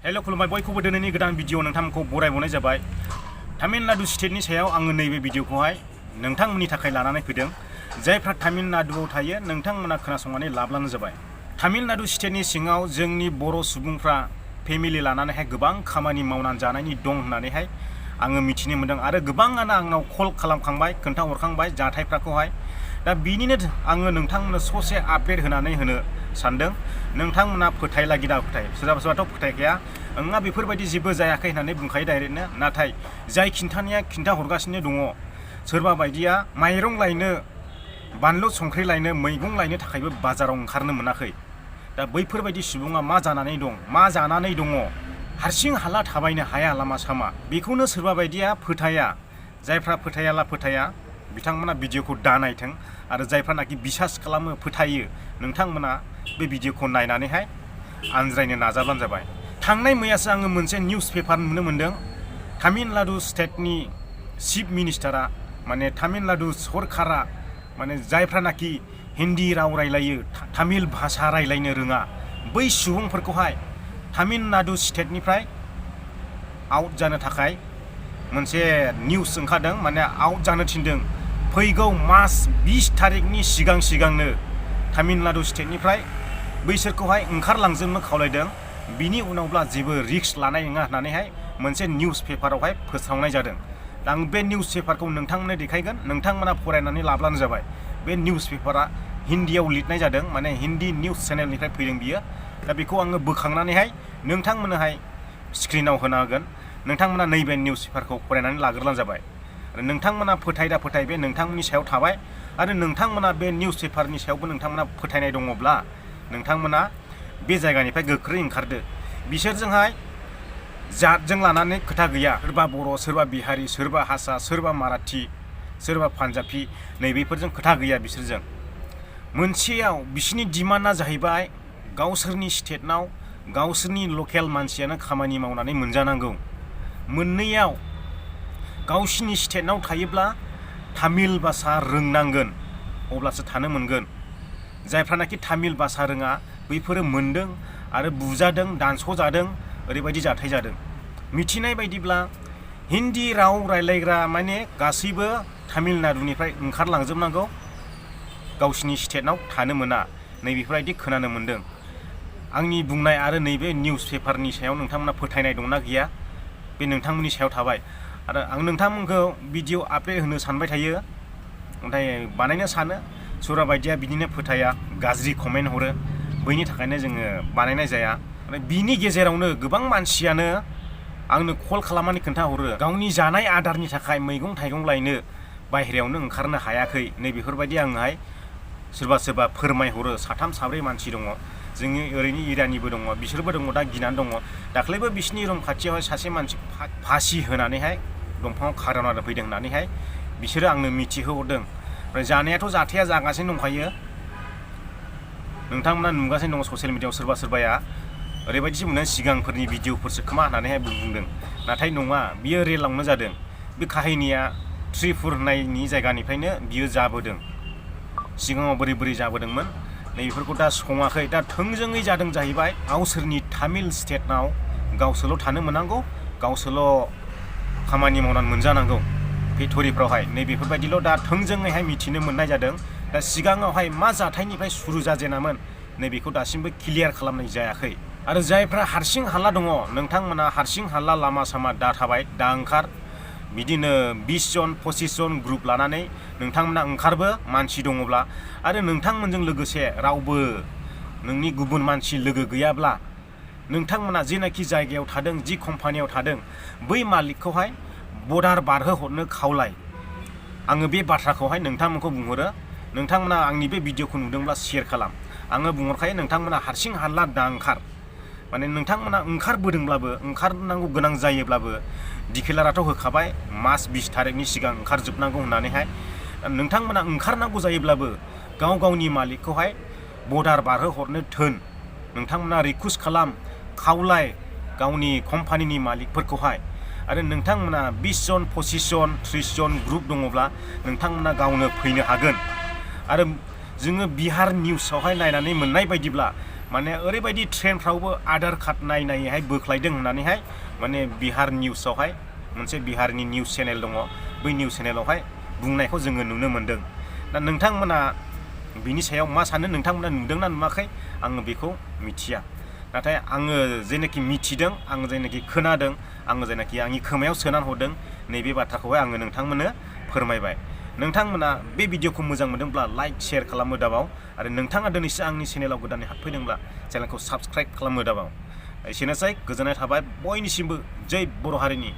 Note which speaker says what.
Speaker 1: हेल' खुलुमबाय बयखौबो दिनैनि गोदान भिडिअ नोंथांमोनखौ बरायबावनाय जाबाय। तामिलनाडु स्टेटनि सायाव आङो नैबे भिडिअखौहाय नोंथांमोननि थाखाय लानानै फैदों। जायफ्रा तामिलनाडुआव थायो नोंथांमोना खोनासंनानै लाब्लानो जाबाय। तामिलनाडु स्टेटनि सिङाव जोंनि बर' सुबुंफ्रा फेमिलि लानानैहाय गोबां खामानि मावनानै जानायनि दं होननानैहाय आङो मिथिनो मोनदों आरो गोबाङानो आंनाव कल खालामखांबाय खोन्थाहरखांबाय जाथायफोरखौहाय। दा बिनिनो आङो नोंथांमोननो ससे आपडेट होनानै होनो सानदों। नोंथांमोना फोथायला गिदा फोथाय, सोरबा सोरबाथ' फोथायखाया, नोंहा बेफोरबायदि जेबो जायाखै होननानै बुंखायो डाइरेक्टनो। नाथाय जाय खिन्थानाया खिन्थाहरगासिनो दङ, सोरबा बायदिया माइरं लायनो, बानलु संख्रि लायनो, मैगं लायनो थाखायबो बाजाराव ओंखारनो मोनाखै। दा बैफोरबायदि सुबुङा मा जानानै दं, मा जानानै दङ, हारसिं हाला थाबायनो हाया लामा सामा, बेखौनो सोरबा बायदिया फोथाया। जायफ्रा फोथायाला फोथाया बिथांमोना भिडिअखौ दा नायथों, आरो जायफ्रानाखि बिसास खालामो फोथायो नोंथांमोना बे भिडिअखौ नायनानैहाय आनज्रायनो नाजाब्लानो जाबाय। थांनाय मैयासो आङो मोनसे निउस पेपार नुनो मोन्दों। तामिलनाडु स्टेटनि चिफ मिनिस्टारा माने तामिलनाडु सरकारा माने जायफ्रानाखि हिन्दी राव रायलायो, तामिल भाषा रायलायनो रोङा, बै सुबुंफोरखौहाय तामिलनाडु स्टेटनिफ्राय आउट जानो थाखाय मोनसे निउस ओंखारदों, माने आउट जानो थिनदों। फैगौ मास 20 तारिखनि सिगांनो तामिलनाडु स्टेटनिफ्राय बैसोरखौहाय ओंखारलांजोबनो खावलायदों। बिनि उनावब्ला जेबो रिक्स लानाय नङा होननानैहाय मोनसे निउस पेपारावहाय फोसावनाय जादों। दा आं बे निउस पेपारखौ नोंथांमोननो देखायगोन, नोंथांमोना फरायनानै लाब्लानो जाबाय। बे निउस पेपारा हिन्दीयाव लिरनाय जादों, माने हिन्दी निउस चेनेलनिफ्राय फैदों बियो। दा बेखौ आङो बोखांनानैहाय नोंथांमोननोहाय स्क्रिनाव होना होगोन। नोंथांमोना नैबे निउस पेपारखौ फरायनानै लाग्रोब्लानो जाबाय। आरो नोंथांमोना फोथायदा फोथाय बे नोंथांमोननि सायाव थाबाय। आरो नोंथांमोना बे निउस पेपारनि सायावबो नोंथांमोना फोथायनाय दङब्ला नोंथांमोना बे जायगानिफ्राय गोख्रै ओंखारदो। बिसोरजोंहाय जातजों लानानै खोथा गैया। सोरबा बर', सोरबा बिहारि, सोरबा हारसा, सोरबा माराठी, सोरबा पान्जाबि, नैबेफोरजों खोथा गैया बिसोरजों। मोनसेयाव बिसोरनि डिमान्डआ जाहैबाय गावसोरनि स्टेटनाव गावसोरनि लकेल मानसियानो खामानि मावनानै मोनजानांगौ। मोननैयाव गावसिनि स्टेटनाव थायोब्ला तामिल भाषा रोंनांगोन, अब्लासो थानो मोनगोन। जायफ्रानाखि तामिल भाषा रोङा बैफोरो मोनदों आरो बुजादों, दानस'जादों, ओरैबायदि जाथाय जादों। मिथिनाय बायदिब्ला हिन्दी राव रायलायग्रा माने गासैबो तामिलनाडुनिफ्राय ओंखारलांजोबनांगौ, गावसिनि स्टेटनाव थानो मोना, नैबेफोरबायदि खोनानो मोन्दों। आंनि बुंनाय आरो नैबे निउस पेपारनि सायाव नोंथांमोना फोथायनाय दंना गैया, बे नोंथांमोननि सायाव थाबाय। आरो आं नोंथांमोनखौ भिडिअ आपडेट होनो सानबाय थायो, नाथाय बानायनो सानो। सोरबा बायदिया बिदिनो फोथाया, गाज्रि कमेन्ट हरो, बैनि थाखायनो जोङो बानायनाय जाया। आरो बिनि गेजेरावनो गोबां मानसियानो आंनो कल खालामनानै खोन्थाहरो गावनि जानाय आदारनि थाखाय मैगं थाइगं लायनो बाहेरायावनो ओंखारनो हायाखै। नैबेफोरबायदि आंहाय सोरबा फोरमायहरो। साथाम साब्रै मानसि दङ, जोंनि ओरैनि एरियानिबो दङ, बिसोरबो दङ, दा गिनानै दङ। दाख्लैबो बिसिनि रुम खाथियावहाय सासे मानसि फासि होनानैहाय दंफाङाव खारावना दोनफैदों होननानैहाय बिसोरो आंनो मिथिहोहरदों। ओमफ्राय जानायाथ' जाथाया जागासिनो दंखायो। नोंथांमोना नुगासिनो दङ ससियेल मिडियायाव सोरबा सोरबाया ओरैबायदिसो मोनो सिगांफोरनि भिडिअफोरसो खोमा होननानैहाय बुंदों। नाथाय नङा, बियो रियेलावनो जादों। बे काहिनिया त्रिपुर होननायनि जायगानिफ्रायनो बियो जाबोदों। सिगाङाव बोरै बोरै जाबोदोंमोन नैबेफोरखौ दा सङाखै। दा थोंजोङै जादों जाहैबाय गावसोरनि तामिल स्टेटनाव गावसोरल' थानो मोननांगौ, गावसोरल' खामानि मावनानै मोनजानांगौ फेक्टरिफ्रावहाय, नैबेफोरबायदिल' दा थोंजोङैहाय मिथिनो मोननाय जादों। दा सिगाङावहाय मा जाथायनिफ्राय सुरु जाजेनामोन नैबेखौ दासिमबो क्लियार खालामनाय जायाखै। आरो जायफ्रा हारसिं हाला दङ, नोंथांमोना हारसिं हाला लामा सामा दा थाबाय, दा ओंखार। बिदिनो 20 जन 25 जन ग्रुप लानानै नोंथांमोना ओंखारबो मानसि दङब्ला। आरो नोंथांमोनजों लोगोसे रावबो नोंनि गुबुन मानसि लोगो गैयाब्ला नोंथांमोना जेनाखि जायगायाव थादों, जि कम्पानियाव थादों, बै मालिकखौहाय बर्डार बारहोहरनो खावलाय। आङो बे बाथ्राखौहाय नोंथांमोनखौ बुंहरो। नोंथांमोना आंनि बे भिडिअखौ नुदोंब्ला शेयार खालाम। आङो बुंहरखायो नोंथांमोना हारसिं हाला दा ओंखार। माने नोंथांमोना ओंखारबोदोंब्लाबो, ओंखारनांगौ गोनां जायोब्लाबो डिक्लेयारथ' होखाबाय मास 20 तारिखनि सिगां ओंखारजोबनांगौ होननानैहाय। नोंथांमोना ओंखारनांगौ जायोब्लाबो गाव गावनि मालिकखौहाय बर्डार बारहोहरनो थोन। नोंथांमोना रिकुवेस्ट खालाम, खावलाय गावनि कम्पानिनि मालिकफोरखौहाय। आरो नोंथांमोना 20 जन 25 जन 30 जन ग्रुप दङब्ला नोंथांमोना गावनो फैनो हागोन। आरो जोङो बिहार निउसावहाय नायनानै मोननाय बायदिब्ला माने ओरैबायदि ट्रेनफ्रावबो आधार कार्ड नायनायहाय बोख्लायदों होननानैहाय माने बिहार निउसावहाय मोनसे बिहारनि निउस चेनेल दङ बै निउस चेनेलावहाय बुंनायखौ जोङो नुनो मोन्दों। दा नोंथांमोना बिनि सायाव मा सानो, नोंथांमोना नुदोंना नुवाखै आङो बेखौ मिथिया। नाथाय आङो जेनाखि मिथिदों, आङो जेनाखि खोनादों, आङो जेनाखि आंनि खोमायाव सोनानै हरदों, नैबे बाथ्राखौहाय आङो नोंथांमोननो फोरमायबाय। नोंथांमोना बे भिडिअखौ मोजां मोनदोंब्ला लाइक शेयार खालामो दाबाव, आरो नोंथाङा दिनैसो आंनि चेनेलाव गोदानै हाबफैदोंब्ला चेनेलखौ साबस्क्राइब खालामो दाबाव। एसेनोसै, गोजोननाय थाबाय बयनिसिमबो। जै बर' हारिनि।